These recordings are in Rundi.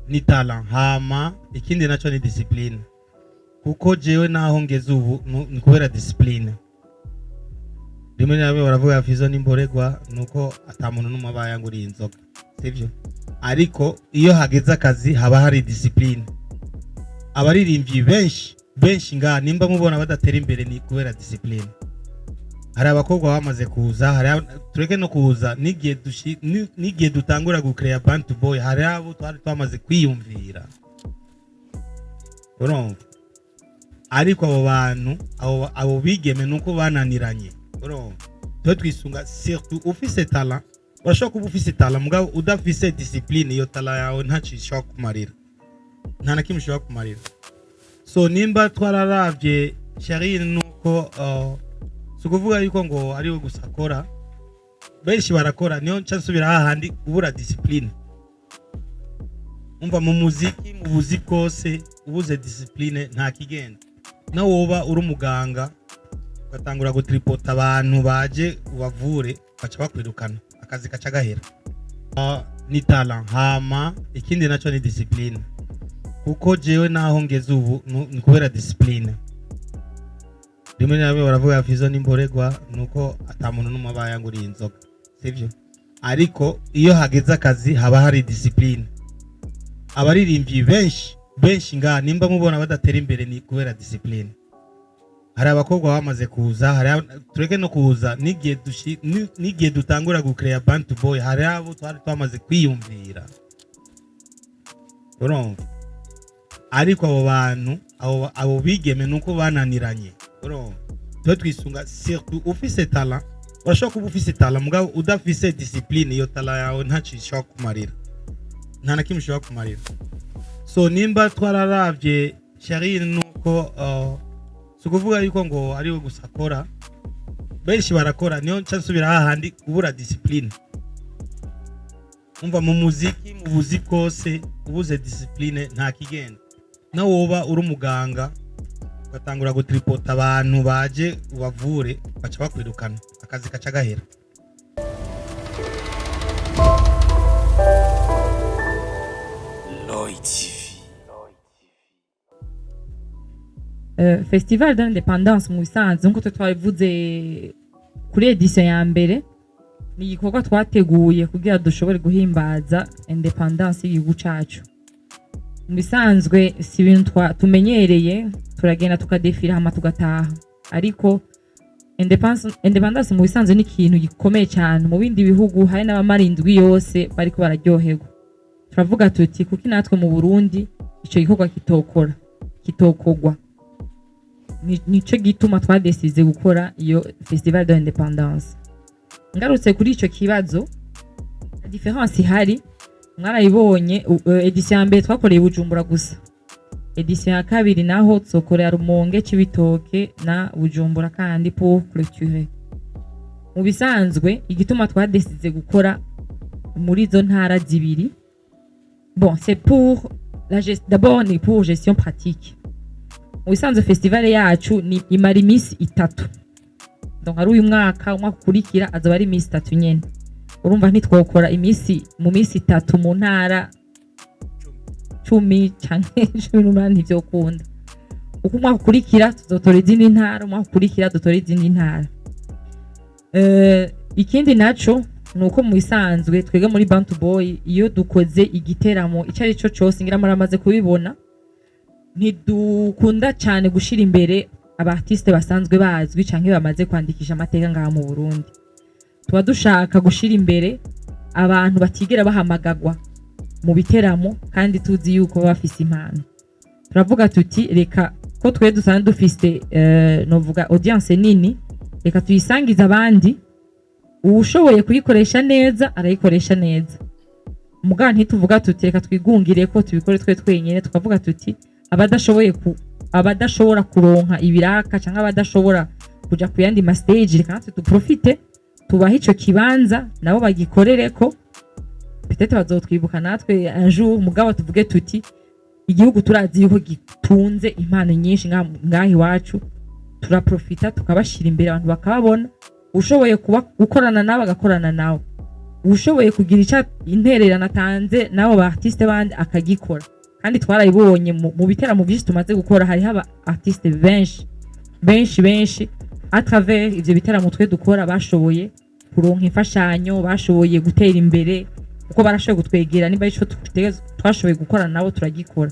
Ni talent, hama ikindi naco ni discipline, kuko jewe naho ngeze ubu ni kubera discipline. Rimwe na rimwe baravuga Fizo n'imboregwa, nuko ata muntu n'umwe aba yanguriye inzoga, sivyo? Ariko iyo hageze akazi haba hari discipline. Abaririmbyi benshi benshi ngaha, nimba mubona badatera imbere, ni kubera discipline. Hari abakobwa bamaze kuza, hari tureke no kuza, n'igihe dutangura gucrea Bantu Boy, hari abo twari twamaze kwiyumvira, urumva? Ariko abo bantu, abo bigeme, nuko bananiranye, urumva? Twe twisunga surtout ufise talent. Urashobora kuba ufise talent, mugabo udafise discipline, iyo talent yawe ntaco ishobora kumarira, nta na kimwe ishobora kumarira. So nimba twararavye Sharine, nuko si ukuvuga yuko ngo ariwe gusa akora, benshi barakora. Niyo nca nsubira hahandi, kubura discipline. Umva, mu muziki, mu buzi bwose, ubuze discipline nta kigenda. Nawe woba uri umuganga, ugatangura gutripota abantu baje ubavure, baca bakwirukana, akazi kaca gahera. Ni talent, hama ikindi naco ni discipline, kuko jewe naho ngeze ubu ni kubera discipline. Rimwe na rimwe baravuga Fizo n'imboregwa, nuko ata muntu n'umwe aba yanguriye inzoga, sivyo? Ariko iyo hageze akazi haba hari discipline. Abaririmbyi benshi benshi ngaha, nimba mubona badatera imbere, ni kubera discipline. Hari abakobwa bamaze kuza, hari tureke no kuza, n'igihe dutangura gucrea Bantu Boy, hari abo twari twamaze kwiyumvira, urumva? Ariko abo bantu, abo bigeme, nuko bananiranye, urumva? Twe twisunga surtout ufise talent. Urashobora kuba ufise talent, mugabo udafise discipline, iyo talent yawe ntaco ishobora kumarira, nta na kimwe ishobora kumarira. So nimba twararavye Sharine, nuko si ukuvuga yuko ngo ariwe gusa akora, benshi barakora. Niyo nca nsubira hahandi, kubura discipline. Umva, mu muziki, mu buzi bwose, ubuze discipline nta kigenda. Nawe woba uri umuganga, ugatangura gutripota abantu baje ubavure, baca bakwirukana, akazi kaca gahera. Lloyd TV. Festival de l'Indépendance, mu bisanzwe, nk'uko twabivuze kuri édition ya mbere, ni igikorwa twateguye kugira dushobore guhimbaza indépendance y'igihugu cacu. Mu bisanzwe si ibintu tumenyereye, turagenda tukadefira hama tugataha, ariko indépendance mu bisanzwe ni ikintu gikomeye cyane. Mu bindi bihugu hari n'abamara indwi yose bariko bararyoherwa. Turavuga tuti: "Kuki natwe mu Burundi ico gikorwa kitokogwa?" Nico gituma twadesize gukora iyo Festival de l'Indépendance. Ngarutse kuri ico kibazo, la différence ihari mwarayibonye. Édition ya mbere twakoreye i Bujumbura gusa, édition ya kabiri naho tuzokorera Rumonge, Cibitoke na Bujumbura kandi pour clôturer. Mu bisanzwe, igituma twadesize gukora muri izo ntara zibiri, bon, c'est pour la d'abord ni pour gestion pratique. Mu bisanzwe festival yacu ni imara iminsi 3, donc ari uyu mwaka, umwaka ukurikira azoba ari iminsi 3 nyene. Urumva ntitwokora iminsi mu minsi 3 mu ntara 10 canke 18, ntivyokunda. Uko umwaka ukurikira tuzotora izindi ntara, umwaka ukurikira dutora izindi ntara. Ikindi naco ni uko mu bisanzwe twebwe muri Bantu Boy, iyo dukoze igiteramo icyo ari cyo cyose, ngira muramaze kubibona, ntidukunda cyane gushira imbere aba artiste basanzwe bazwi canke bamaze kwandikisha amateka ngaha mu Burundi. Tuba dushaka gushira imbere abantu batigera bahamagagwa mu biteramo kandi tuzi yuko baba bafise impano. Turavuga tuti: "Reka ko twe dusanzwe dufise novuga audience nini, reka tuyisangize abandi." Uwushoboye kuyikoresha neza arayikoresha neza, mugabo ntituvuga tuti: "Reka twigungire ko tubikore twe twenyine." Tukavuga tuti: "Abadashobora kuronka ibiraka cyangwa abadashobora kuja ku yandi ma stage, reka natwe duprofite tubahe ico kibanza nabo bagikorereko." Peut-être bazotwibuka natwe un jour, mugabo tuvuge tuti: "Igihugu turazi yuko gitunze impano nyinshi ngaha iwacu." Turaprofita tukabashira imbere, abantu bakababona, ushoboye kuba gukorana nawe agakorana nawe. Ushoboye kugira ico intererano atanze n'abo ba artiste bandi akagikora, kandi twarabibonye mu biteramo byinshi tumaze gukora, hariho aba artiste benshi benshi benshi à travers ivyo biteramo twe dukora bashoboye kuronka imfashanyo, bashoboye gutera imbere, kuko barashoboye kutwegera niba ico twashoboye gukora nabo turagikora.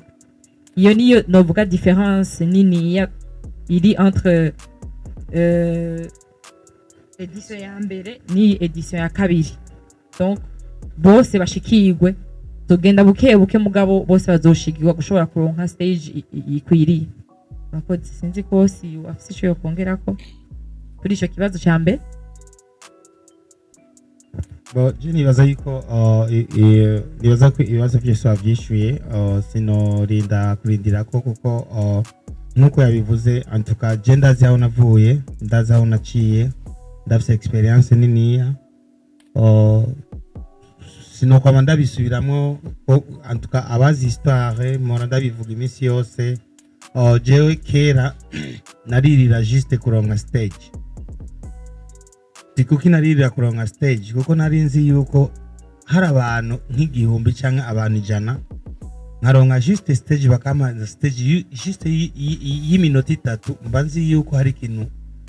Iyo niyo novuga différence niniya iri entre édition ya mbere n'iyi édition ya kabiri. Donc bose bashikirwe, tugenda buke buke, mugabo bose bazoshikirwa gushobora kuronka stage ikwiriye. Murakoze. Sinzi ko si afise ico yokongerako kuri ico kibazo ca mbere. Bon, je nibaza yuko nibaza ko ibibazo byose wabyishyuye, sinorinda kurindira ko kuko nkuko yabivuze, en tout cas je ndazi aho navuye, ndazi aho naciye, ndafise expérience niniya, sinokwama ndabisubiramwo ko en tout cas abazi histoire mpora ndabivuga iminsi yose. Jewe kera naririra juste kuronka stage. Si kuko naririra kuronka stage, kuko nari nzi yuko hari abantu nk'igihumbi canke abantu 100, nkaronka juste stage, bakampa stage juste y'iminota 3, mba nzi yuko hari ikintu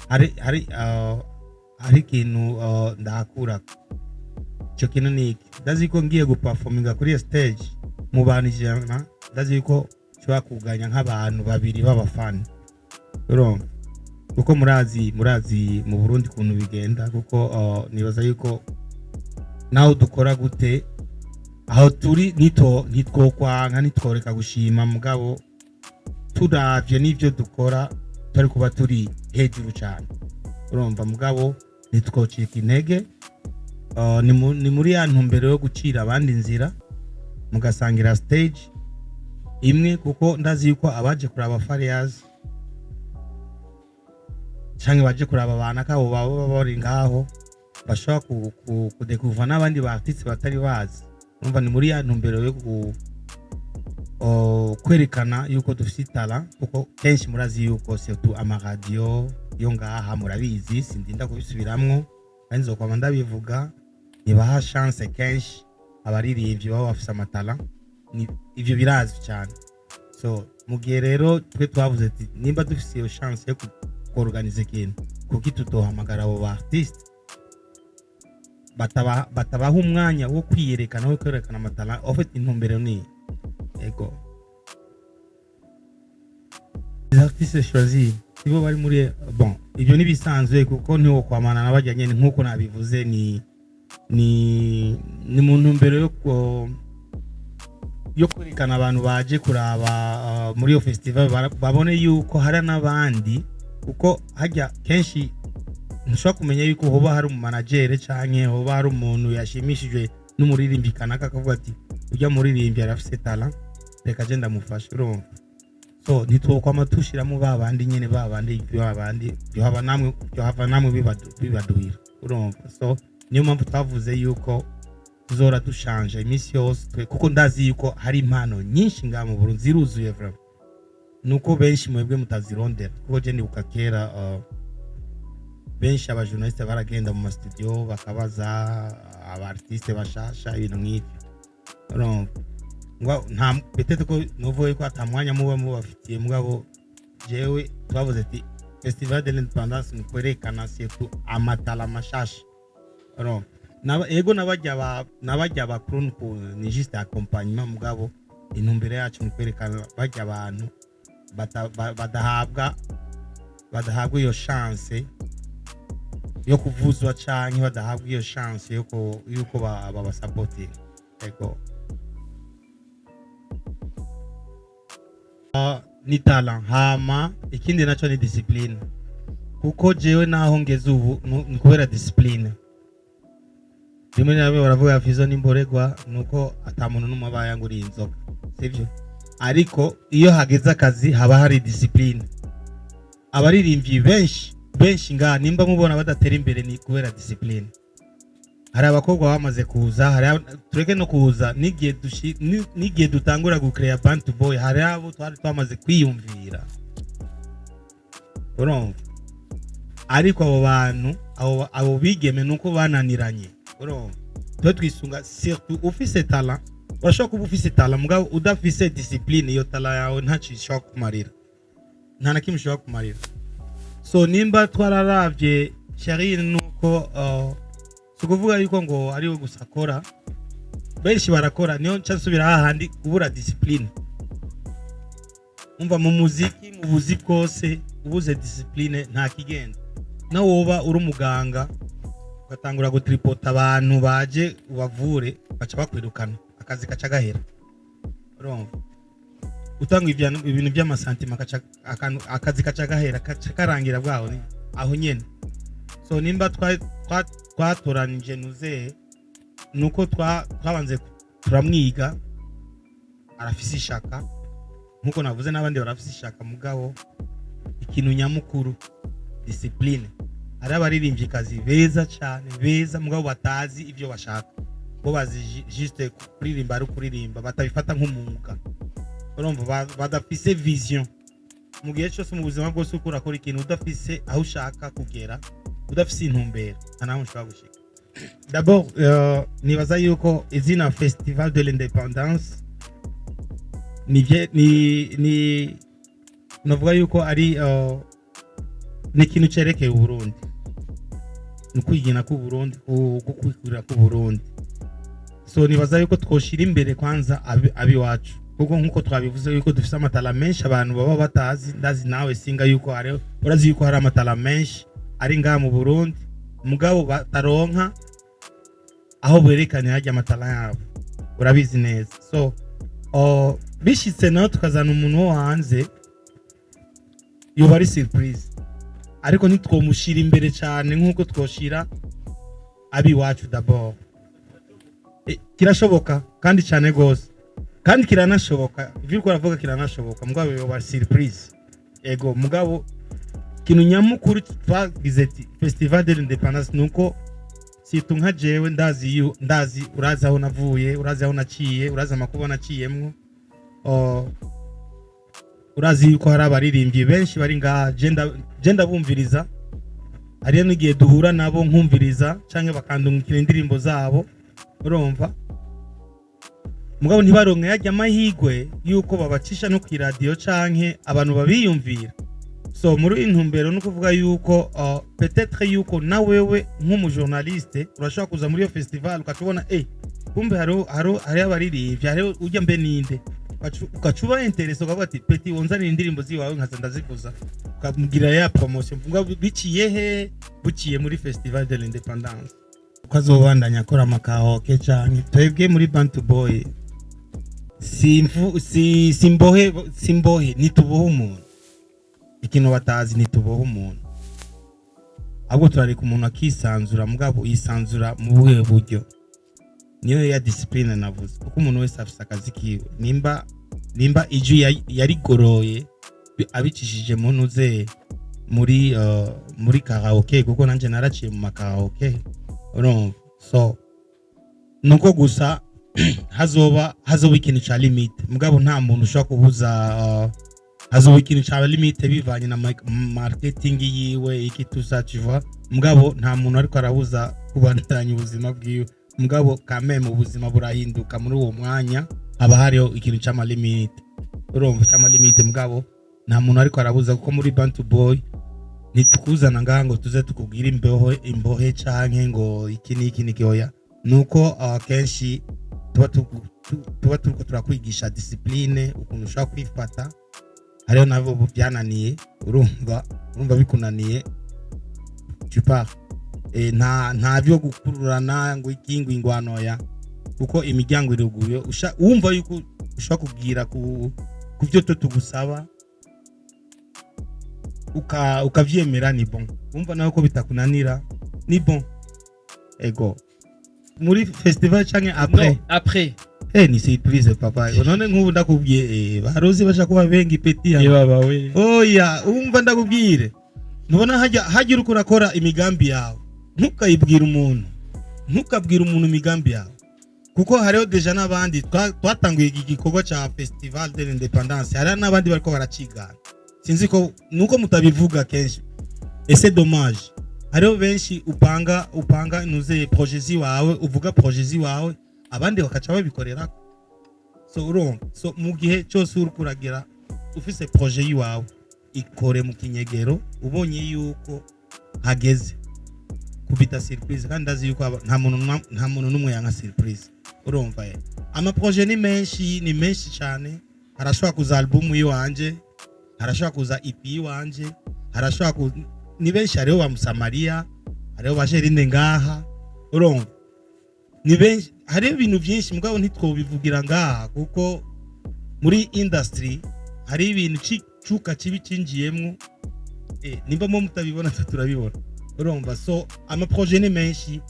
hari ikintu ndahakurako. Ico kintu ni iki? Ndazi ko ngiye guperforminga kuri iyo stage mu bantu 100, ndazi yuko nshobora kuganya nk'abantu babiri b'abafani, urumva? Kuko murazi mu Burundi ukuntu bigenda, kuko nibaza yuko naho dukora gute aho turi nito ntitwokwanka, ntitworeka gushima, mugabo turavye n'ivyo dukora turi kuba turi hejuru cyane, urumva? Mugabo ntitwocika intege. Ni muri ya ntumbero yo gucira abandi inzira mugasangira stage imwe, kuko ndazi yuko abaje kuraba Farias canke baje kuraba abantu kabo baba bari ngaho bashobora kudekuva n'abandi ba artiste batari bazi. Urumva, ni muri ya ntumbero yo kwerekana yuko dufite itara, kuko kenshi murazi yuko surtout amaradiyo yo ngaha, murabizi, sindinda kubisubiramwo kandi nzokwama ndabivuga, ntibaha chance kenshi abaririmbyi baba bafise amatara. Ivyo birazwi cyane. So mu gihe rero twe twavuze ati nimba dufise iyo chance yo kuorganiza ikintu, kuki tutohamagara abo ba artiste batabaha umwanya wo kwiyerekana, wo kwerekana amatara? En fait, intumbero ni ego les artistes choisis sibo bari muri. Bon, ibyo nibisanzwe, kuko ntiwokwamana n'abajya nyene nkuko nabivuze, ni mu ntumbero yo kwerekana abantu baje kuraba muri iyo festival babone yuko hari n'abandi, kuko hajya kenshi ntushobora kumenya yuko hoba hari umumanagere canke hoba hari umuntu yashimishijwe n'umuririmbyi kanaka, akavuga ati ujya muririmbyi arafise talent, reka je ndamufashe, urumva? So ntitwokwama tushiramo ba bandi nyene, ba bandi, ba bandi, byohava namwe bibaduhira, urumva? So niyo mpamvu twavuze yuko tuzora dushanje iminsi yose twe, kuko ndazi yuko hari impano nyinshi ngaha mu Burundi, ziruzuye vraiment, nuko benshi mwebwe mutazirondera. Kuko je ndibuka kera benshi abajournaliste baragenda mu mastudio bakabaza aba artiste bashasha, ibintu nk'ivyo, urumva? Ngo nta peut-être ko nuvuye ko ata mwanya muba mubafitiye, mugabo jewe twavuze ati Festival de l'Indépendance ni kwerekana surtout amatala mashasha, urumva? Ego nabajya bakuru ni juste accompagnement, mugabo intumbero yacu ni kwerekana bajya abantu badahabwa iyo chance yo kuvuzwa canke badahabwa iyo chance yuko babasapotinga. Ego. Ni talent, hama ikindi naco ni discipline, kuko jewe naho ngeze ubu ni kubera discipline. Rimwe na rimwe baravuga Fizo n'imboregwa, nuko ata muntu n'umwe aba yanguriye inzoga, sivyo? Ariko iyo hageze akazi haba hari discipline. Abaririmbyi benshi benshi ngaha nimba mubona badatera imbere ni kubera discipline. Hari abakobwa bamaze kuza, hari tureke no kuza, n'igihe dutangura gucrea Bantu Boy, hari abo twari twamaze kwiyumvira, urumva? Ariko abo bantu, abo bigeme nuko bananiranye, urumva? Twe twisunga surtout ufise talent. Urashobora kuba ufise talent, mugabo udafise discipline, iyo talent yawe ntacyo ishobora kumarira, nta na kimwe ishobora kumarira. So nimba twararavye Sharine, nuko si ukuvuga yuko ngo ari we gusa akora, benshi barakora. Niyo nca nsubira hahandi kubura discipline. Umva, mu muziki, mu buzi bwose, ubuze discipline nta kigenda. Nawe woba uri umuganga, ugatangura gutripota abantu baje ubavure, baca bakwirukana, akazi kaca gahera. Urumva, utanga ibintu by'ama sentiments, akazi kaca gahera, kaca karangira bwaho aho nyene. So nimba twatoranije nuzeye, nuko twabanze turamwiga, arafise ishaka nkuko navuze, n'abandi barafise ishaka, mugabo ikintu nyamukuru, discipline. Hari abaririmvyikazi beza cyane, beza, mugabo batazi ibyo bashaka. Bo bazi juste kuririmba, ari kuririmba, batabifata nk'umwuga. Urumva, badafise vision. Mu gihe cyose, mu buzima bwose, uko urakora ikintu udafise aho ushaka kugera, udafise intumbero, nta naho ushobora gushika. D'abord, nibaza yuko izina Festival de l'Indépendance ni novuga yuko ari ni ikintu cerekeye Uburundi, ni ukwigina k'Uburundi, kukwikura k'Uburundi. So nibaza yuko twoshira imbere kwanza abiwacu, kuko nkuko twabivuze yuko dufise ama talents menshi abantu baba batazi. Ndazi nawe singa yuko hari, urazi yuko hari ama talents menshi ari ngaha mu Burundi, mugabo bataronka aho berekana harya ama talents yabo, urabizi neza. So bishitse naho tukazana umuntu wo hanze, yoba ari surprise, ariko ntitwomushira imbere cyane nk'uko twoshira abiwacu d'abord. Kirashoboka kandi cyane gose, kandi kiranashoboka. Ivyo uriko uravuga kiranashoboka, mugabo yoba surprise. Ego, mugabo ikintu nyamukuru twagize ati Festival de l'Indépendance, nuko situ nka jewe ndazi ndazi, urazi aho navuye, urazi aho naciye, urazi amakuba naciyemwo. Urazi yuko hari abaririmbyi benshi bari ngaha, je ndabumviriza. Hariyo n'igihe duhura nabo nkumviriza, canke bakandungikira indirimbo zabo, urumva, mugabo ntibaronke yarya amahirwe yuko babacisha no kw'iradiyo canke abantu babiyumvira. So muri iyi ntumbero ni ukuvuga yuko peut-être yuko na wewe nk'umu journaliste urashobora kuza muri iyo festival, ukacubona kumbe hariho abaririmbyi, hariho ujya mbe ninde, ugaca uba intéressé, ukavuga ati: "Petit, wonzanira indirimbo ziwawe nkaza ndazivuza," ukamugira ya promotion. Mvuga biciye he? Buciye muri Festival de l'Indépendance. Uko azobandanya akora ama karaoke, canke twebwe muri Bantu Boy simfu si simbohe, simbohe, ntitubohe umuntu. Ikintu batazi, ntitubohe umuntu, ahubwo turareka umuntu akisanzura. Mugabo yisanzura mu buhe buryo? Niyo ya discipline navuze, kuko umuntu wese afise akazi kiwe. Nimba ijwi yarigoroye abicishije mu ntuze muri karaoke, kuko nanje naraciye mu ma karaoke, urumva. So nuko gusa hazoba ikintu ca limite, mugabo nta muntu ushobora kubuza. Hazoba ikintu ca limite bivanye na marketing yiwe, iki tusa, tu vois. Mugabo nta muntu ariko arabuza kubandanya ubuzima bwiwe, mugabo quand même ubuzima burahinduka. Muri uwo mwanya haba hariho ikintu c'ama limite, urumva, c'ama limite, mugabo nta muntu ariko arabuza, kuko muri Bantu Boy ntitukuzana ngaha ngo tuze tukubwire imbohe canke ngo iki n'iki n'iki, oya. Nuko kenshi tuba turiko turakwigisha discipline, ukuntu ushobora kwifata. Hariho nabo byananiye, urumva bikunaniye, tu pars. Nta byo gukururana ngo iki, ngo ingwano, ya, kuko imiryango iruguye. Wumva yuko ushobora kubwira ku byo twe tugusaba, ukavyemera, ni bon. Wumva nawe ko bitakunanira, ni bon. Ego, muri festival canke après? Non, après. Ni surprise, papa. None nk'ubu ndakubwiye, baruzi basha kuba bengi, petit. Baba we. Oya, umva ndakubwire, ntubona hajya uriko urakora imigambi yawe, ntukayibwire umuntu, ntukabwire umuntu imigambi yawe, kuko hariho déjà n'abandi twatanguye iki gikorwa ca Festival de l'Indépendance, hariho n'abandi bariko baracigana. Sinzi ko nuko mutabivuga kenshi, et c'est dommage. Hariho benshi upanga nuze projet ziwawe, uvuga projet ziwawe, abandi bakaca babikorera. So urumva, so mu gihe cyose uri kuragira ufise projet yiwawe, ikore mu kinyegero. Ubonye yuko hageze kubita surprise, kandi ndazi yuko nta muntu n'umwe yanka surprise. Urumva ye, ama projet ni menshi, ni menshi cyane. Harashobora kuza album yiwanje, harashobora kuza EP yiwanje, harashobora ku ni benshi. Hariho ba Musamariya, hariho ba Jerine ngaha. Urumva, ni benshi, hariho ibintu byinshi, mugabo ntitwobivugira ngaha kuko muri industry hari ibintu cuka kibi cinjiyemwo. Nimba mo mutabibona, twe turabibona. Urumva, so ama projet ni menshi,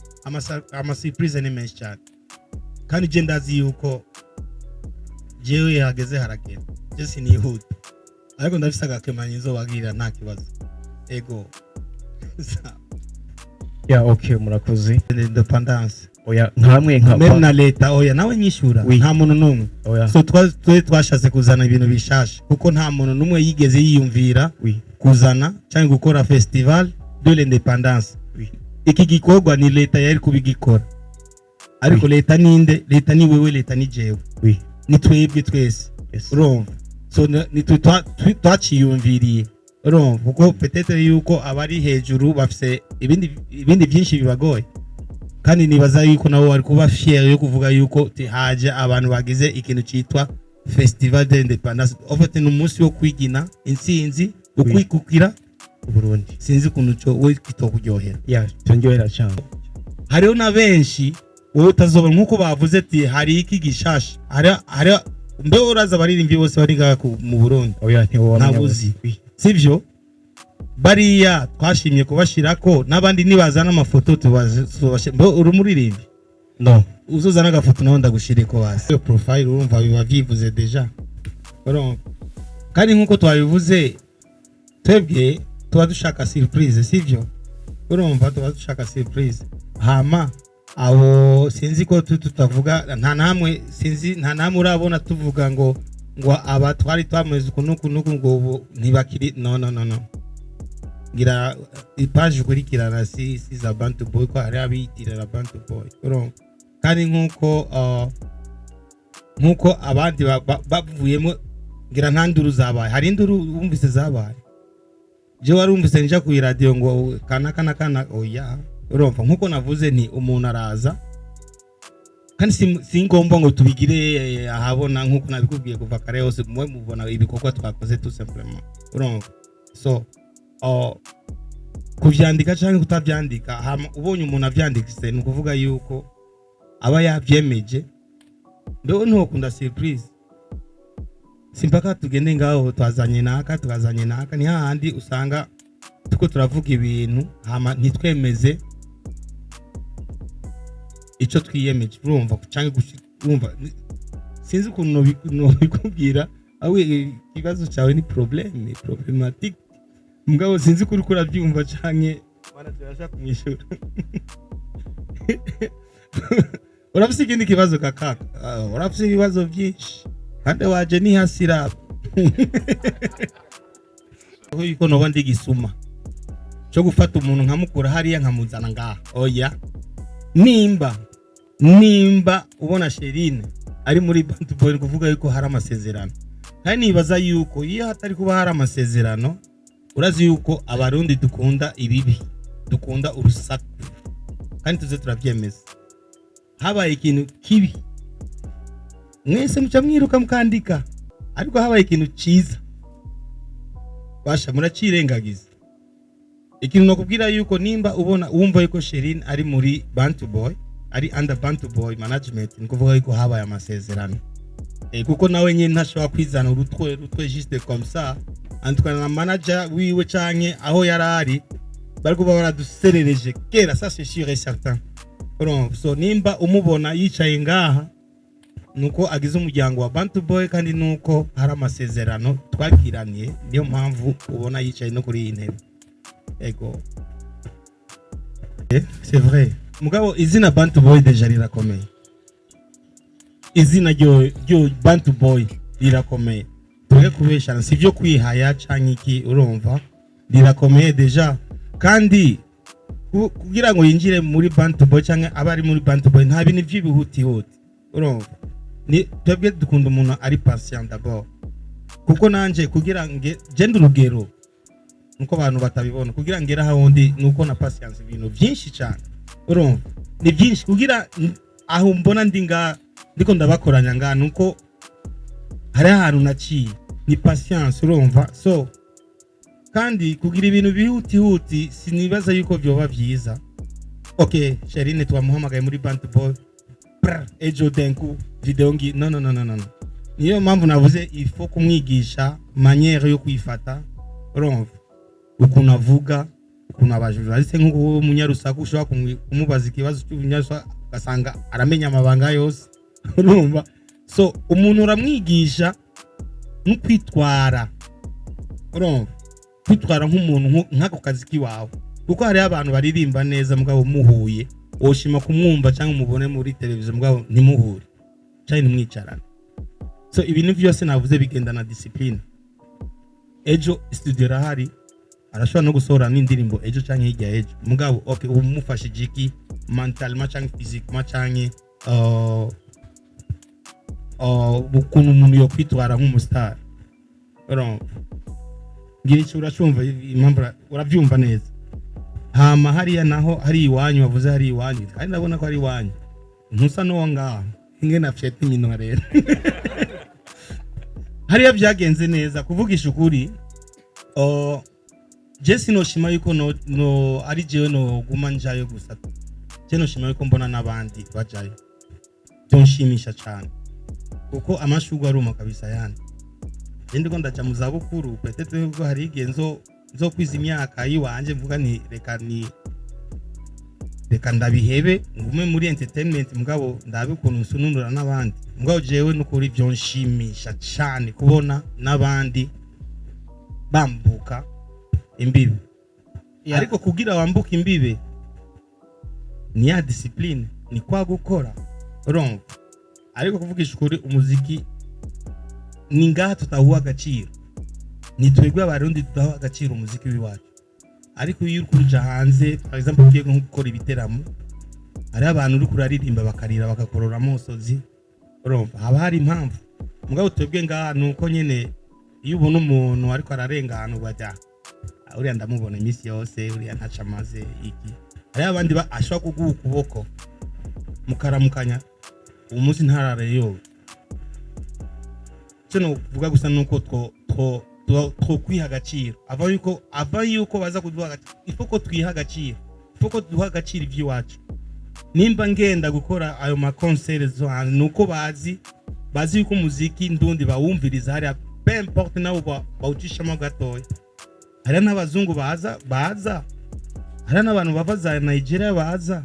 ama surprise ni menshi cyane. Kandi je ndazi yuko jewe hageze haragenda, je sinihuta, ariko ndafise agakemanyi nzobabwira, nta kibazo. Ego. Ya, okay, murakoze. Independance. Oya, nkamwe nka Même na leta, oya, nawe nyishura. Oui. Nta muntu n'umwe. Oya. So twe twashatse kuzana ibintu bishasha kuko nta muntu n'umwe yigeze yiyumvira kuzana cyangwa gukora Festival de l'Indépendance. Iki gikorwa ni leta yari kubigikora, ariko leta ninde? Leta ni wewe, leta ni jewe, ni twebwe twese. Urumva, so nitwe twaciyumviriye. Urumva, kuko peut-être yuko abari hejuru bafise ibindi byinshi bibagoye, kandi nibaza yuko nabo bari kuba fier yo kuvuga yuko haje abantu bagize ikintu cyitwa Festival de l'Indépendance. En fait, ni umunsi wo kwigina intsinzi, ukwikukira Uburundi. Sinzi ukuntu cyo we kitokuryohera. Ya, cyongerera cyane. Hariho na benshi wowe utazobona, nk'uko bavuze ati hari iki gishasha, hari mbe uraza abaririmbyi bose bari ngaha mu Burundi? Oya, ntiwamenya. Ntabuzi. Oui. Sivyo? Bariya twashimye kubashirako, n'abandi nibazana amafoto tubashe. Mbe uri umuririmbyi? No. Uzozana agafoto nawe ndagushireko basi. Iyo profile, urumva, biba vyivuze déjà. Urumva, kandi nk'uko twabivuze, twebwe tuba dushaka surprise, sivyo? Urumva, tuba dushaka surprise. Hama abo sinzi ko tutavuga nta namwe, sinzi, nta namwe urabona tuvuga ngo aba twari twameze uku n'uku n'uku, ngo ubu ntibakiri. No, no, no, no. Ngira ipaji ukurikirana si za Bantu Boy, ko hari abiyitirira Bantu Boy. Urumva, kandi nkuko abandi bavuyemo, ngira nta nduru zabaye. Hari induru wumvise zabaye? Je warumvise nja ku iradiyo ngo kana kana kana? Oya. Urumva, nkuko navuze, ni umuntu araza, kandi si ngombwa ngo tubigire ahabona. Nkuko nabikubwiye kuva kare hose, mwe mubona ibikorwa twakoze, tout simplement. Urumva, so kuvyandika canke kutavyandika, hama ubonye umuntu avyandikise, ni ukuvuga yuko aba yavyemeje. Mbeho ntiwokunda surprise? Simpaka tugende ngaho twazanye naka, twazanye naka, ni hahandi usanga tuko turavuga ibintu, hama ntitwemeze ico twiyemeje. Urumva, canke urumva, sinzi ukuntu nobikubwira. Awe ikibazo cyawe ni problème problématique, mugabo sinzi ko uriko urabyumva canke manager arashaka kumwishyura. Urafise ikindi kibazo kakaka? Ah, urafise ibibazo byinshi kandi waje nihasira yuko noba ndi gisuma cyo gufata umuntu nkamukura hariya nkamuzana ngaha. Oya. Nimba ubona Sherine ari muri Bantu Boy, ni kuvuga yuko hari amasezerano. Kandi nibaza yuko iyo hatari kuba hari amasezerano, urazi yuko Abarundi dukunda ibibi, dukunda urusaku, kandi tuze turabyemeza. Habaye ikintu kibi, mwese muca mwiruka mukandika, ariko habaye ikintu cyiza, basha muracirengagiza. Ikintu nakubwira yuko nimba ubona wumva yuko Sherine ari muri Bantu Boy, ari under Bantu Boy management, ni kuvuga yuko habaye amasezerano, kuko nawe nyine ntashobora kwizana urutwe rutwe juste comme ça. Antwana na manager wiwe canke aho yari ari, bari kuba baraduserereje kera, ça c'est sûr et certain. Urumva, so nimba umubona yicaye ngaha, nuko agize umuryango wa Bantu Boy, kandi nuko hari amasezerano twagiraniye, niyo mpamvu ubona yicaye no kuri iyi ntebe. Ego. C'est vrai, mugabo izina Bantu Boy déjà rirakomeye. Izina ryo Bantu Boy rirakomeye, tureke kubeshana, si byo kwihaya canke iki. Urumva, rirakomeye déjà. Kandi Kugira ngo yinjire muri Bantu Boy cyangwa abe ari muri Bantu Boy, nta bintu by'ibihutihuti. Urumva, ni twebwe dukunda umuntu ari patient d'abord, kuko nanje kugira nge genda urugero nuko abantu batabibona, kugira ngere aho ndi nuko na patience, ibintu byinshi cyane. Urumva, ni byinshi kugira aho mbona ndi nga ndiko ndabakoranya nga nuko hari ahantu naciye, ni patience. Urumva, so kandi kugira ibintu bihutihuti sinibaza yuko byoba byiza. Okay, Sherine twamuhamagaye muri Bantu Boy, brr, ejo denku video ngi no no no no no no. Niyo mpamvu navuze il faut kumwigisha manière yo kwifata. Urumva, ukuntu avuga, ukuntu abajura ariko nk'uko wowe umunyarusaku ushobora kumubaza ikibazo cy'umunyarusaku ugasanga aramenya amabanga yose. Urumva, so umuntu uramwigisha no kwitwara. Urumva, kwitwara nk'umuntu nk'ako kazi k'iwawe, kuko hariho abantu baririmba neza mugabo muhuye woshima kumwumva cyangwa umubone muri televiziyo, mugabo ntimuhure cyangwa ntimwicarane. So ibintu byose navuze bigenda na discipline. Ejo studio irahari, arashobora no gusohora n'indirimbo ejo cyangwa hirya ejo, mugabo okay, ubu mufashije iki mentalement cyangwa physiquement cyangwa ukuntu umuntu yokwitwara nk'umustar? Urumva, ngira icyo uracumva impamvu urabyumva neza. Hama hariya naho hari iwanyu, wavuze hari iwanyu, kandi ndabona ko ari iwanyu, ntusa n'uwo ngaho inge na fyete iminwa. Rero hariya byagenze neza. Kuvugisha ukuri, je sinoshima yuko no ari jewe noguma njayo gusa. Je noshima yuko mbona n'abandi bajayo, byonshimisha cyane, kuko amashurwe aruma kabisa. Yani je ndiko ndaja mu zabukuru, peut-être yuko hari igihe nzo kwiza imyaka yiwanje mvuga nti reka ni reka ndabihebe ngume muri entertainment, mugabo ndabe ukuntu nsununura n'abandi. Mugabo jewe nukuri byonshimisha cyane kubona n'abandi bambuka imbibe. Ariko kugira wambuke imbibe ni ya discipline, ni kwa gukora. Urumva, ariko kuvugisha ukuri, umuziki ni ngaha tutawuha agaciro, ni twebwe Abarundi tudaha agaciro umuziki w'iwacu. Ariko iyo uri kuja hanze, par exemple ugiye nko gukora ibiteramo, hariho abantu uri kuraririmba bakarira, bagakorora amosozi. Urumva, haba hari impamvu. Mugabo twebwe ngaha ni uko nyene, iyo ubona umuntu ariko ararengana bajya: "Ah, uriya ndamubona iminsi yose, uriya ntaco amaze iki." Hariho abandi ashobora kuguha ukuboko mukaramukanya, uwo munsi ntarare yowe. Icyo novuga gusa nuko two kwiha agaciro ava yuko baza kuduha agaciro. Ifo ko twiha agaciro, ifo ko duha agaciro iby'iwacu. Nimba ngenda gukora ayo ma concerts zo hanze, nuko bazi yuko umuziki ndundi bawumviriza hariya, peu importe nabo bawucishamo gatoya. Hariya n'abazungu baza, hariya n'abantu bava za Nigeria baza,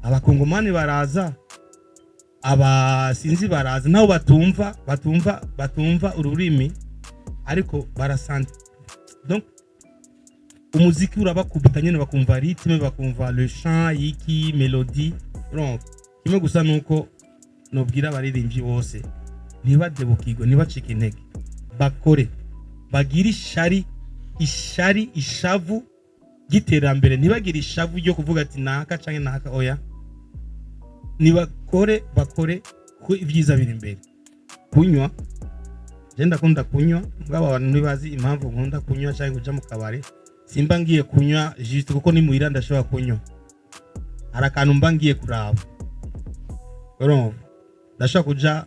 Abakongomani baraza, abasinzi baraza, nabo batumva ururimi, ariko barasanta. Donc umuziki urabakubita nyine, bakumva rythme, bakumva le chant, yiki mélodie. Urumva, kimwe gusa nuko nobwira abaririmbyi bose: ntibadebukirwe, ntibacike intege, bakore, bagire ishari ishari ishavu ry'iterambere, ntibagire ishavu ryo kuvuga ati naka canke naka. Oya, nibakore, bakore ko ibyiza biri imbere. Kunywa, je ndakunda kunywa, mugabo abantu ntibazi impamvu nkunda kunywa cyangwa kuja mu kabari. Simba ngiye kunywa juste kuko ni muhira ndashobora kunywa. Hari akantu mba ngiye kuraba. Urumva, ndashobora kuja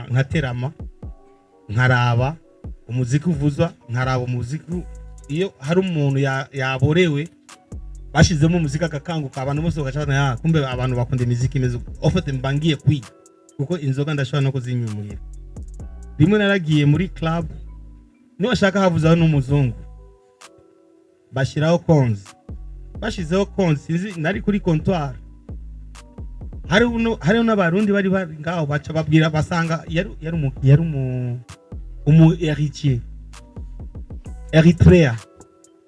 nkaterama, nkaraba umuziki uvuzwa, nkaraba umuziki. Iyo hari umuntu yaborewe bashizemo umuziki agakanguka, abantu bose bagaca babona: "Ah, kumbe abantu bakunda imiziki imeze uku." En fait mba ngiye kwiga, kuko inzoga ndashobora no kuzinywa muhira. Rimwe naragiye muri club, niwashaka havuzaho n'umuzungu, bashyiraho konzi, bashizeho konzi, sinzi nari kuri comptoir, hariho n'Abarundi bari ngaho, baca babwira basanga yari umu héritier Eritrea.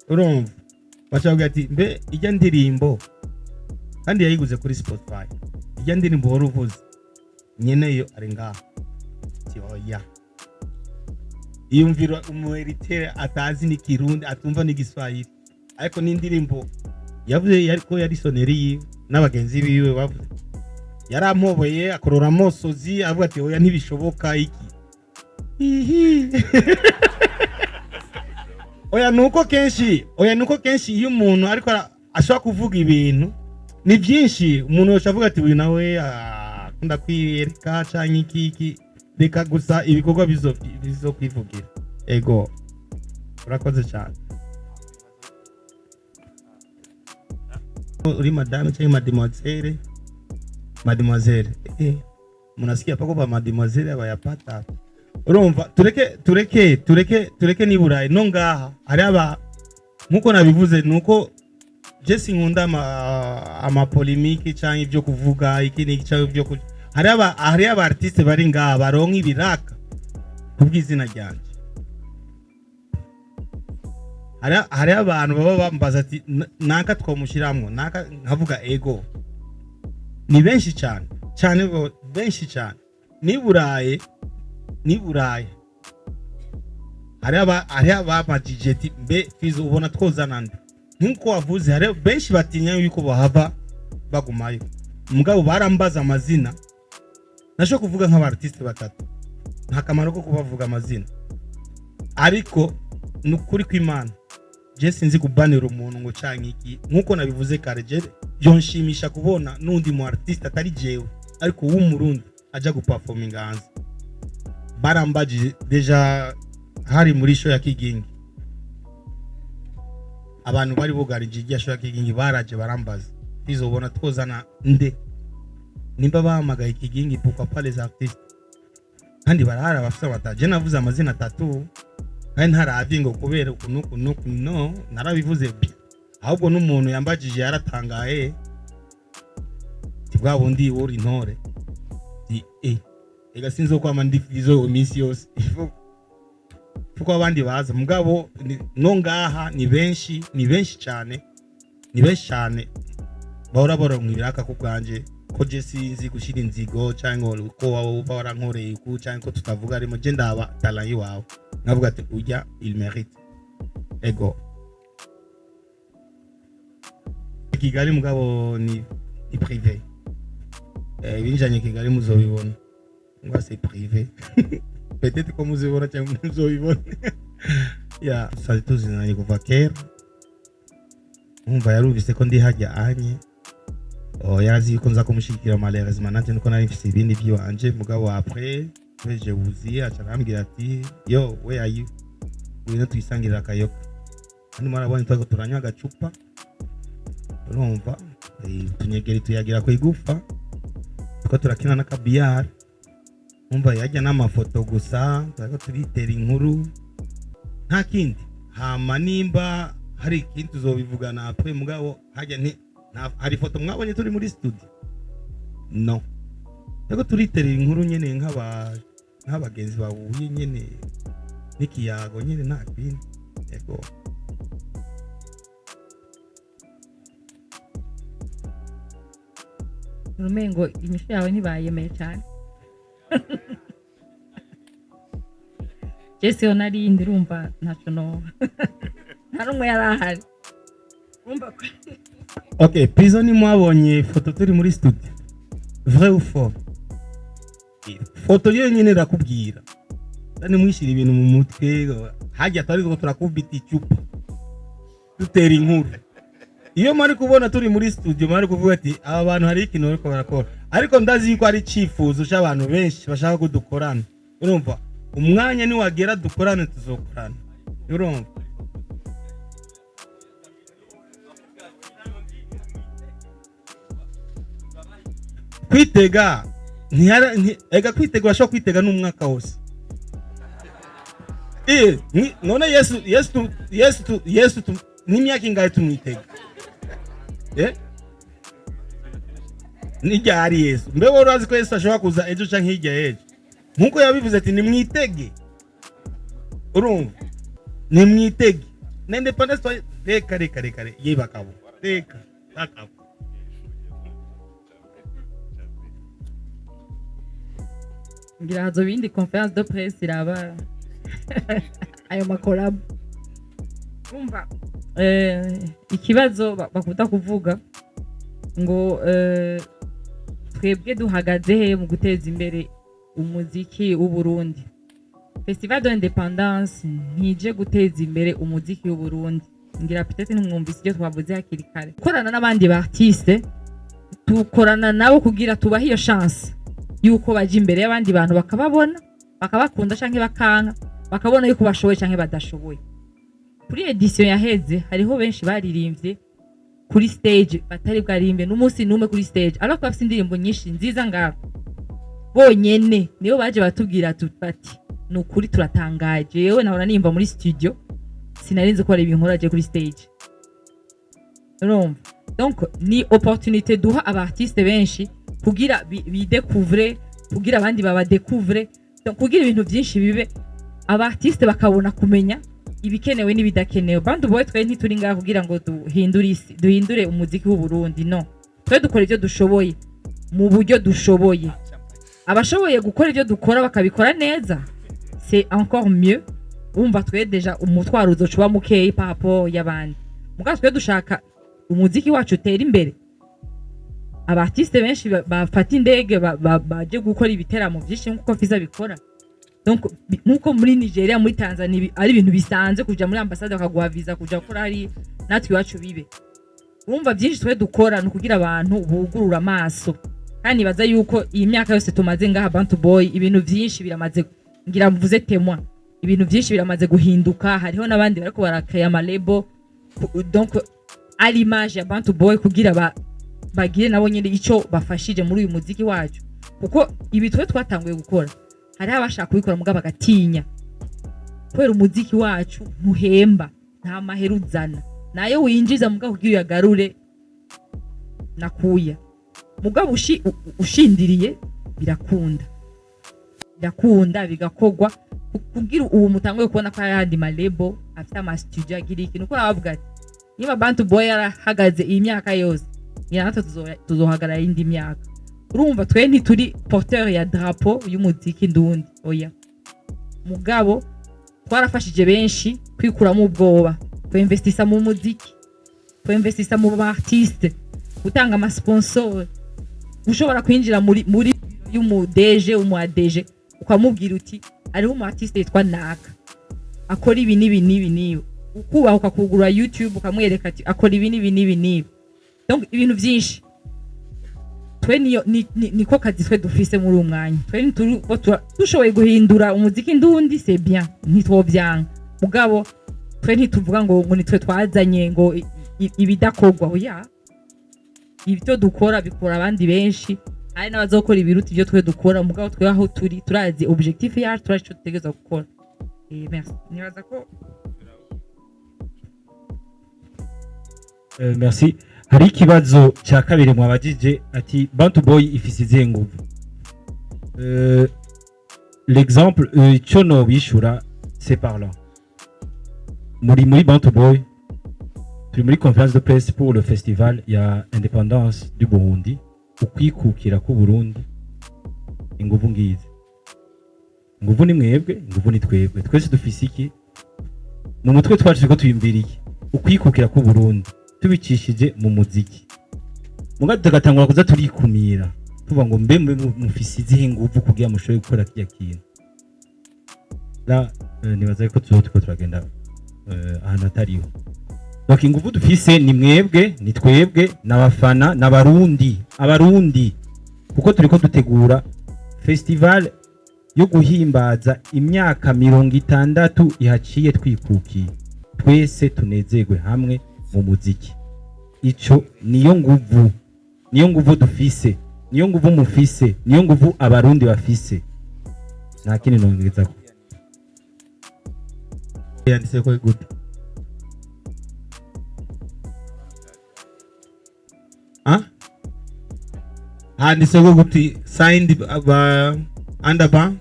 Urumva, baca babwira ati: "Mbe ijya ndirimbo," kandi yayiguze kuri Spotify, "ijya ndirimbo wari uvuze, nyeneyo ari ngaho?" Ati: "Oya." Yumvira umu Eritrea atazi n'ikirundi, atumva n'igiswahili, ariko n'indirimbo Yavuze yari ko yari sonnerie yiwe n'abagenzi biwe bavuze, yarampobeye akorora amosozi, avuga ati: "Oya, ntibishoboka iki." Hihi. Oya, nuko kenshi iyo umuntu ariko ashobora kuvuga ibintu ni byinshi, umuntu yose avuga ati: "Uyu nawe akunda kwiyereka canke iki iki." Reka gusa ibikorwa bizokwivugira. Ego, urakoze cyane. Uri madame cyangwa mademoiselle? Mademoiselle, munasikia pako ba mademoiselle abayapata. Urumva, tureke, tureke, tureke, tureke. Ni Burayi no ngaha hari aba, nkuko nabivuze, nuko je sinkunda ama polémique canke ibyo kuvuga iki n'iki canke ibyo hari aba artiste bari ngaha baronka ibiraka kubw'izina ryanje. Hari abantu baba bambaza ati: "Naka twamushiramwo naka?" Nkavuga ego. Ni benshi cyane cyane, benshi cyane. Ni Burayi hari ababajije ati: "Mbe Fizo, ubona twozana nde?" Nk'uko wavuze, hari benshi batinya yuko bahava bagumayo, mugabo barambaza amazina. Nashobora kuvuga nk'aba artiste batatu, nta kamaro ko kubavuga amazina, ariko ni ukuri kw'Imana, je sinzi kubanira umuntu ngo canke iki. Nk'uko nabivuze kare, je byonshimisha kubona n'undi mu artiste atari jewe ariko w'Umurundi aja guperforminga hanze. Barambajije déjà hari muri show ya Kigingi, abantu bari bugarije irya show ya Kigingi baraje barambaza: "Fizo, ubona twozana nde? Nimba bahamagaye Kigingi, pourquoi pas les artistes?" Kandi barahari abafite amata. Je navuze amazina atatu kandi ntaravye ngo kubera uku n'uku n'uku. No narabivuze bien, ahubwo n'umuntu yambajije yaratangaye ti: "Bwa bundi wuri intore." Ti: "Ega sinzokwama ndi Fizo iminsi yose, kuko abandi baza." Mugabo no ngaha ni benshi, ni benshi cyane, ni benshi cyane bahora baronka ibiraka ku bwanje, ko je sinzi gushyira inzigo cyangwa ko waba uba warankoreye uku cyangwa ko tutavuga arimo. Je ndaba talent yiwawe, nkavuga ati: "Ujya, il mérite." Ego, Kigali mugabo ni privé. Ibinjanye Kigali muzobibona ngo c'est privé, peut-être ko muzibona cyangwa muzobibona. Ya sari tuzinanye kuva kera, umva, yarumvise ko ndi hajya anye. Oh, yarazi yuko nza kumushyigikira. Malheureusement nanjye nuko nari mfise ibindi by'iwanje, mugabo après tweje wuziye aca arambwira ati: "Yo, where are you? Ngwino tuyisangirira akayoga." Kandi mwarabonye twariko turanywa agacupa, urumva, utunyegeri tuyagira ku igufa, tuko turakina n'akabiyari. Umva, yajya n'amafoto gusa, turiko turitera inkuru, nta kindi. Hama nimba hari ikindi tuzobivugana après, mugabo hajya nti hari ifoto mwabonye turi muri studio, no ariko turiterera inkuru nyene nk'abagenzi bahuye nyene n'ikiyago nyene, nta kindi. Yego. Urumengo inyishu yawe ntibayemeye cyane. Jese yo narindi, urumva ntaco no nta n'umwe yari ahari, urumva ko Ok, Pizo, nimwabonye ifoto turi muri studio, vrai ou faux? Foto yonyine irakubwira. Nimwishyira ibintu mu mutwe. Hajya twari turiko turakubita icupa, dutera inkuru. Iyo mwari kubona turi muri studio, mwari kuvuga ati: "Aba bantu hari ikintu bariko barakora." Ariko ndazi yuko ari icifuzo c'abantu benshi bashaka ko dukorana. Urumva, umwanya niwagera dukorane, tuzokorana, urumva. Kwitega ega kwitega, urashobora kwitega n'umwaka wose. None Yesu, Yesu, Yesu, Yesu, n'imyaka ingahe tumwitega? N'iryari Yesu? Mbe wowe urazi ko Yesu ashobora kuza ejo canke hirya y'ejo, nkuko yabivuze ati: "Nimwitege"? Urumva, nimwitege na indépendance. Reka, reka, reka, reka ye bakabo, reka bakabo. Ngira hazoba iyindi conférence de presse iraba ayo ma collabo, urumva. Ikibazo bakunda kuvuga ngo twebwe duhagaze he mu guteza imbere umuziki w'Uburundi? Festival de l'Indépendance ntije guteza imbere umuziki w'Uburundi. Ngira peut-être ntimwumvise ibyo twavuze hakiri kare. Gukorana n'abandi ba artiste, tukorana nabo kugira tubahe iyo chance yuko baja imbere y'abandi bantu, bakababona, bakabakunda canke bakanka, bakabona yuko bashoboye canke badashoboye. Kuri édition yaheze hariho benshi baririmbye kuri stage batari bwaririmbe n'umunsi n'umwe kuri stage, ariko bafite indirimbo nyinshi nziza. Ngaho bonyene nibo baje batubwira bati: "Ni ukuri turatangaje, yewe nahora nimva muri studio, sinarinzi ko hari ibintu nkora kuri stage." Urumva, donc ni opportunité duha aba artiste benshi kugira bidécouvre, kugira abandi babadécouvre, donc kugira ibintu byinshi bibe, aba artiste bakabona kumenya ibikenewe n'ibidakenewe. Bantu Boy, twe ntituri ngaha kugira ngo duhindure isi, duhindure umuziki w'u Burundi, no. Twe dukora ibyo dushoboye mu buryo dushoboye. Abashoboye gukora ibyo dukora bakabikora neza, c'est encore mieux. Wumva, twe déjà umutwaro uzoca uba mukeyi par rapport y'abandi. Mugabo twe dushaka umuziki wacu utera imbere, aba artiste benshi bafata indege baje gukora ibiteramo byinshi nk'uko Fiza bikora. Donc nk'uko muri Nigeria, muri Tanzania ari ibintu bisanzwe kuja muri ambasade bakaguha visa kuja gukora hari, natwe iwacu bibe. Urumva, byinshi twe dukora ni ukugira abantu bugurura amaso. Kandi nibaza yuko iyi myaka yose tumaze ngaha Bantu Boy, ibintu byinshi biramaze, ngira mvuze témoin, ibintu byinshi biramaze guhinduka. Hariho n'abandi bariko barakaya ama label, donc à l'image ya Bantu Boy, kugira bagire nabo nyine ico bafashije muri uyu muziki wacu, kuko ibi twe twatanguye gukora hariho abashaka kubikora mugabo bagatinya, kubera umuziki wacu ntuhemba, nta mahera uzana. Nayo winjiza, mugabo kugira uyagarure nakuya. Mugabo ushindiriye birakunda, birakunda bigakorwa. Kugira ubu mutanguye kubona ko hari ayandi ma label afite ama studio agira ikintu, uko aravuga ati: "Niba Bantu Boy yarahagaze iyi myaka yose, ngira natwe tuzohagarara iyindi myaka." Urumva, twe ntituri porteur ya drapeau y'umuziki ndundi, oya. Mugabo twarafashije benshi kwikuramo ubwoba, kuinvestisa mu muziki, kuinvestisa mu ba artiste, gutanga ama sponsor, ushobora kwinjira muri y'umu DG, umu ADG, ukamubwira uti: "Hariho umu artiste yitwa naka akora ibi n'ibi n'ibi n'ibi." Ukubaha ukakugura YouTube, ukamwereka ati: "Akora ibi n'ibi n'ibi n'ibi." Donc ibintu byinshi twe niyo niko kazi twe dufise muri uwo mwanya. Twe ntituri ko dushoboye guhindura umuziki ndundi, c'est bien, ntitwovyanga. Mugabo twe ntituvuga ngo nitwe twazanye ngo ibidakorwa, oya. Ibyo dukora bikora abandi benshi, hari n'abazokora ibiruta ibyo twe dukora. Mugabo twe aho turi turazi objectif yacu, turazi ico dutegerezwa gukora. Merci, nibaza ko Merci. Hari ikibazo cya kabiri mwabajije ati: "Bantu Boy ifise izihe nguvu?" L'exemple, ico nobishura, c'est parlant. Muri Bantu Boy turi muri conférence de presse pour le festival ya indépendance du Burundi, ukwikukira k'u Burundi. Inguvu ngizi, inguvu ni mwebwe, inguvu ni twebwe twese. Dufise iki mu mutwe twacu? Turiko tuyumvira iki? Ukwikukira k'u Burundi tubicishije mu muziki. Muga tugatangura kuza turikumira, tuvuga ngo: "Mbe mbe mufise izihe nguvu kugira mushobore gukora kirya kintu?" La nibaza ko tuzo turiko turagenda ahantu hatariho. Donc inguvu dufise ni mwebwe, ni twebwe, n'abafana, n'abarundi, abarundi, kuko turiko dutegura festival yo guhimbaza imyaka 60 ihaciye twikukiye. Twese tunezerwe hamwe mu muziki. Ico niyo nguvu, niyo nguvu dufise, niyo nguvu mufise, niyo nguvu abarundi bafise. Nta kindi nongezako. Yanditse ko gute? Ah, handitse ko gute? Signed ba underbar.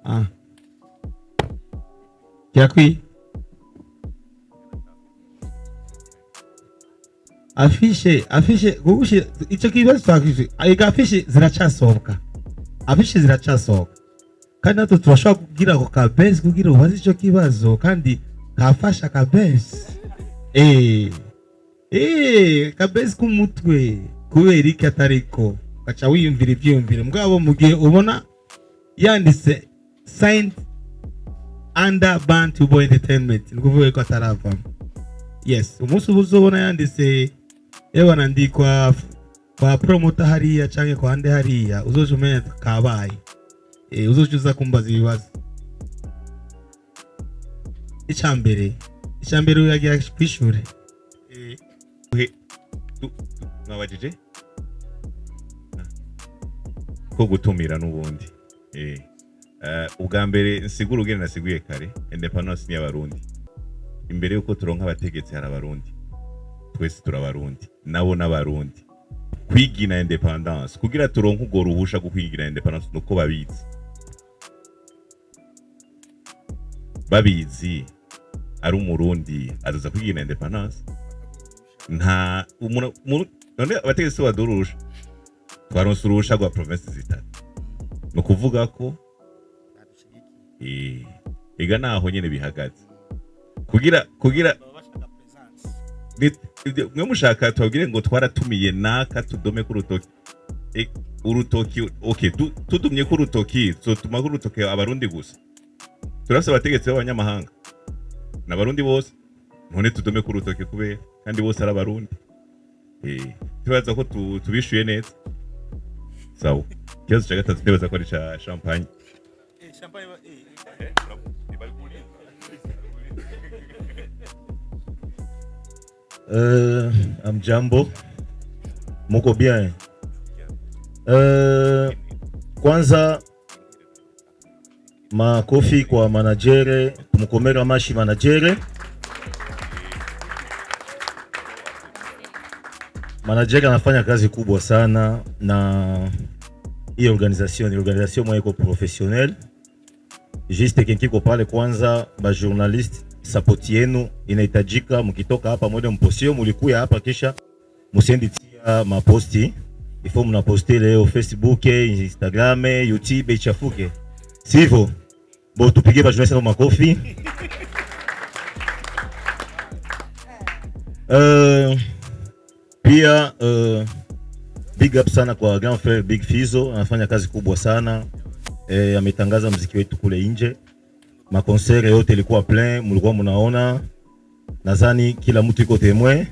Ah, kirakwiye. Affiche gugushi ico kibazo twakishe. Ega affiche ziracasohoka, affiche ziracasohoka, kandi natwe turashobora kugira ako ka base kugira ubaze ico kibazo. Kandi Kafasha kabesi, kabesi k'umutwe. Kubera iki atariko ugaca wiyumvira ivyiyumviro? Mugabo mu gihe ubona yanditse "signed under Bantu Boy Entertainment", ni ukuvuga ko ataravamo. Yes, umunsi uba uzobona yanditse "Ewana, ndi kwa promoter hariya canke kwa nde hariya", uzoca umenya kabaye. Uzoca uza kumbaza ibibazo. Icambere uyagira kwishure. Mwabajije ko gutumira n'ubundi. Ubwa mbere nsigura ugene nasiguye kare, indépendance ni y'Abarundi. Imbere yuko turonka abategetsi hari Abarundi, twese turabarundi, nabo n'Abarundi. Kwigina indépendance, kugira turonke urwo ruhusha rwo kwigina indépendance, nuko babizi. Ari Umurundi azoza kwigina indépendance? Nta none abategetsi badurusha, twaronse uruhusha rwa province zitatu, ni ukuvuga ko ega naho nyene bihagaze kugira mwe mushaka tubabwire ngo twaratumiye naka, tudome ku rutoki. Urutoki, okay, tudumye ku rutoki, zotuma ku rutoki Abarundi gusa? Turafise abategetsi b'abanyamahanga n'Abarundi bose. None tudome ku rutoki kubera kandi bose ari Abarundi? Tubaza ko tubishuye neza. Sawa, ikibazo cya gatatu ndibaza ko ari ca Champagne. Champagne. Amjambo, muko bien? Kwanza makofi kwa manager, tumukomera mashi manager. Manager anafanya kazi kubwa sana na hii organisation, ni organisation moja iko professionnel. Juste kenkiko pale kwanza, ba journaliste, support yenu inahitajika. Mkitoka hapa mwende mpostio, mulikuya hapa kisha musiendi tia maposti, ifo mnaposte leo Facebook, Instagram, YouTube ichafuke, sivyo? Bo tupige ba journaliste makofi. Pia big up sana kwa grand frère Big Fizzo, anafanya kazi kubwa sana. Ametangaza mziki wetu kule nje, maconcert yote ilikuwa plein, mlikuwa mnaona, nadhani kila mtu iko témoin.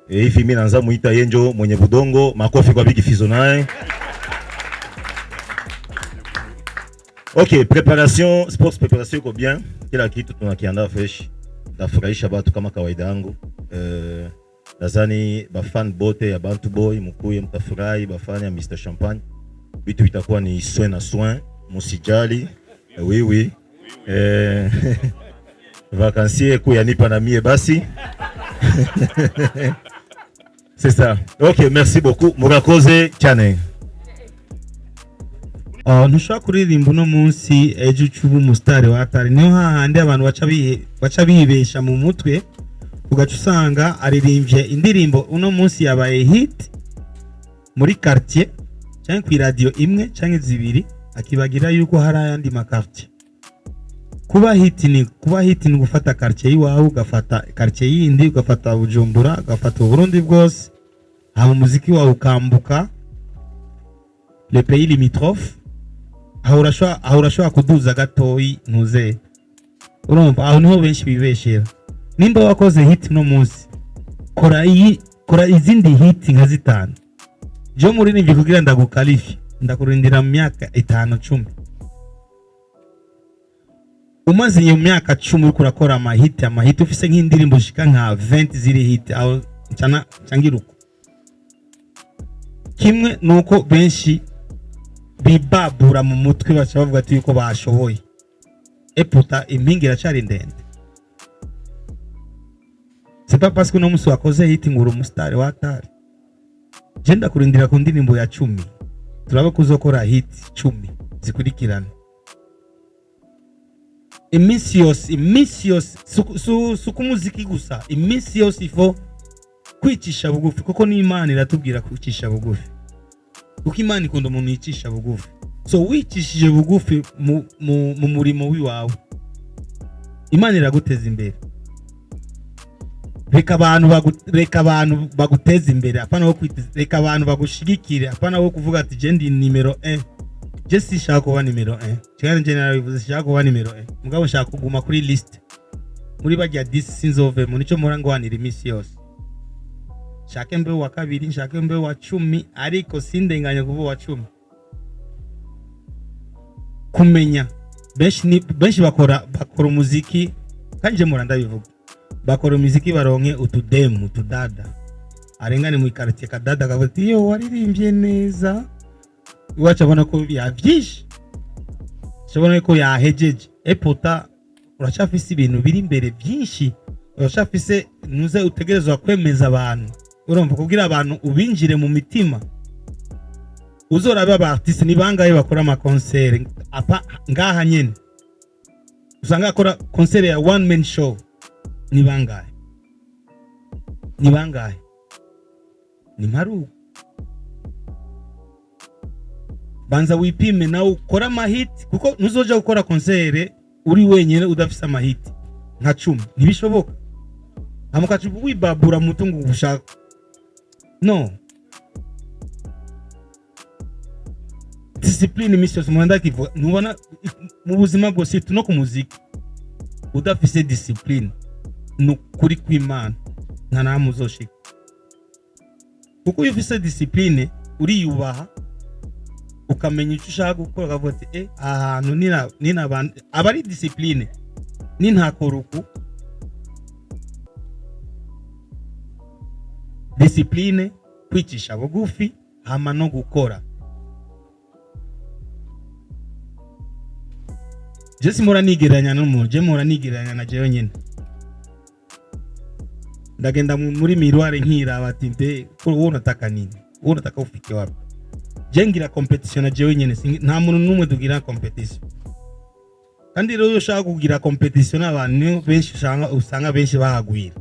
Hivi mimi naanza muita yenjo mwenye budongo. Makofi kwa Big Fizzo naye. Okay, préparation, sports préparation iko bien, kila kitu tunakiandaa fresh, tafurahisha batu kama kawaida yangu. Nadhani bafan bote ya Bantu Boy mukuye mtafurahi, bafan ya Mr Champagne, vitu vitakuwa ni soin na soin, musijali. Oui oui. Vacancier kuyanipa na mie basi. C'est ça. Ok, merci beaucoup. Murakoze cyane. Oh, ntushobora kuririmba uno munsi, ejo uca uba umusitari wa atari. Niho hahandi abantu baca bibesha mu mutwe, ugaca usanga aririmbye indirimbo uno munsi yabaye hit muri quartier cyangwa ku iradiyo imwe cyangwa zibiri, akibagira yuko hari ayandi maquartier. Kuba hit ni kuba hit, ni gufata quartier y'iwawe, ugafata quartier yindi, ugafata Bujumbura, ugafata Uburundi bwose, hama umuziki wawe ukambuka les pays limitrophes. Aho urashobora kuduza gatoyi, ntuze urumva aho niho benshi bibeshera. Nimba wakoze hit no munsi, kora izindi hit nka zitanu. Je muririmbyi, kugira ndaguqualifie, ndakurindira mu myaka 5, 10. Umaze iyo myaka 10 uriko urakora amahit, amahit, ufise nk'indirimbo zishika nka 20 ziri hit, aho ncana cangira uko. Kimwe nuko benshi bibabura mu mutwe, baca bavuga ati yuko bashoboye eputa, impinga iracari ndende. C'est pas parce que uno musi wakoze hit ngo uri umusitari watari. Je ndakurindira ku ndirimbo ya 10, turabe ko uzokora hit 10 zikurikirana iminsi yose, iminsi yose. Suku umuziki gusa, iminsi yose ifo kwicisha bugufi, kuko n'Imana iratubwira kwicisha bugufi, kuko Imana ikunda umuntu yicisha bugufi. So wicishije bugufi mu murimo w'iwawe, Imana iraguteza imbere. Reka abantu baguteza imbere, apana wo kwiteza. Reka abantu bagushigikire, apana wo kuvuga ati: "Je ndi nimero 1." Je sishaka kuba nimero 1 cyane, je narabivuze, sishaka kuba nimero 1, mugabo nshaka kuguma kuri liste muri bajya 10, sinzovemo. Nico mpora ngwanira iminsi yose. Nshake mbe wa kabiri, nshake mbe wa 10, ariko sindenganye kuba uwa 10. Kumenya benshi ni benshi bakora umuziki, kandi je mpora ndabivuga, bakora umuziki baronke utudemu, utudada, arengane mu quartier, kadada kavuga ati: "Yo, waririmbye neza." Iwacu abona ko yavyishe, abona ko yahejeje. Epota uracafise ibintu biri imbere byinshi, uracafise nuze utegerezwa kwemeza abantu, urumva, kugira abantu ubinjire mu mitima. Uzorabe aba artiste ni bangahe bakora ama concert apa ngaha nyene, usanga akora concert ya one man show? Ni bangahe? Ni bangahe? Ni mparuko. Banza wipime nawe ukore amahiti, kuko ntuzoja gukora concert uri wenyine udafise amahiti nka 10, ntibishoboka. Hama ukaca wibabura mutu ngo ushaka no discipline imisi yose. Umuntu ndakivuga, ntubona mu buzima bwose no ku muziki, udafise discipline, ni ukuri kw'Imana nta namwe uzoshika, kuko iyo ufise discipline uriyubaha, ukamenya icyo ushaka gukora, ukavuga ati: "Eh, aha hantu nina aba ari discipline, nintakora uku." Discipline, kwicisha bugufi, hama no gukora. Je simpora nigereranya n'umuntu, je mpora nigereranya na jewe nyene. Ndagenda muri miroir nkiraba ati: "Mbe wowe unataka nini? Wowe unataka ufike wapi?" Je ngira competition na jewe nyene, nta muntu n'umwe tugira competition. Kandi rero iyo ushaka kugira competition n'abantu, niyo benshi usanga benshi bahagwira.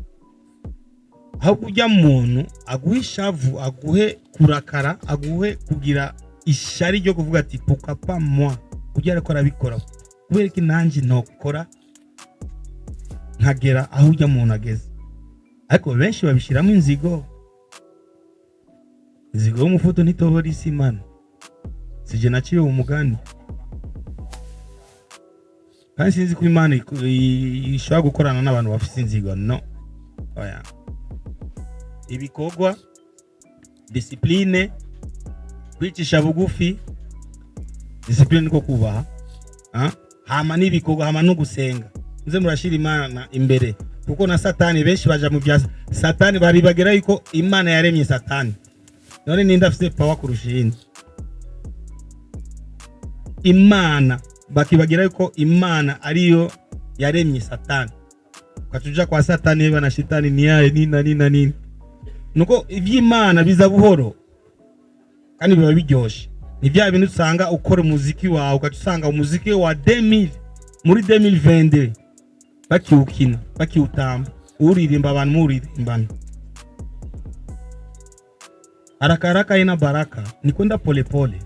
Ahubwo ujya muntu aguhe ishavu, aguhe kurakara, aguhe kugira ishari ryo kuvuga ati: "Pourquoi pas moi? Ujya ariko arabikora, kubera ko nanjye ntokora nkagera aho ujya muntu ageze?" Ariko benshi babishyiramo inzigo. Inzigo y'umufuto ntitobora isi mana, sije naciye umugani. Kandi sinzi ko Imana ishobora gukorana n'abantu bafite inzigo. No, oya. Ibikorwa, discipline, kwicisha bugufi, discipline niko kubaha. Ah? Hama n'ibikorwa, hama no gusenga. Muze murashira Imana imbere, kuko na Satani, benshi baja mu bya Satani, baribagera yuko Imana yaremye Satani. None ninde afise power kurusha iyindi? Imana. Bakibagira yuko Imana ariyo yaremye Satani, ukaca kwa Satani na shitani ni yaye nina nina nini. Nuko iby'Imana biza buhoro kandi biba biryoshe. Ni bya bintu usanga ukora umuziki wawe, ugaca usanga umuziki wa 2000 muri 2022 bakiwukina, bakiwutamba, uririmba, abantu muwuririmbana. Haraka haraka haina baraka, ni kwenda polepole.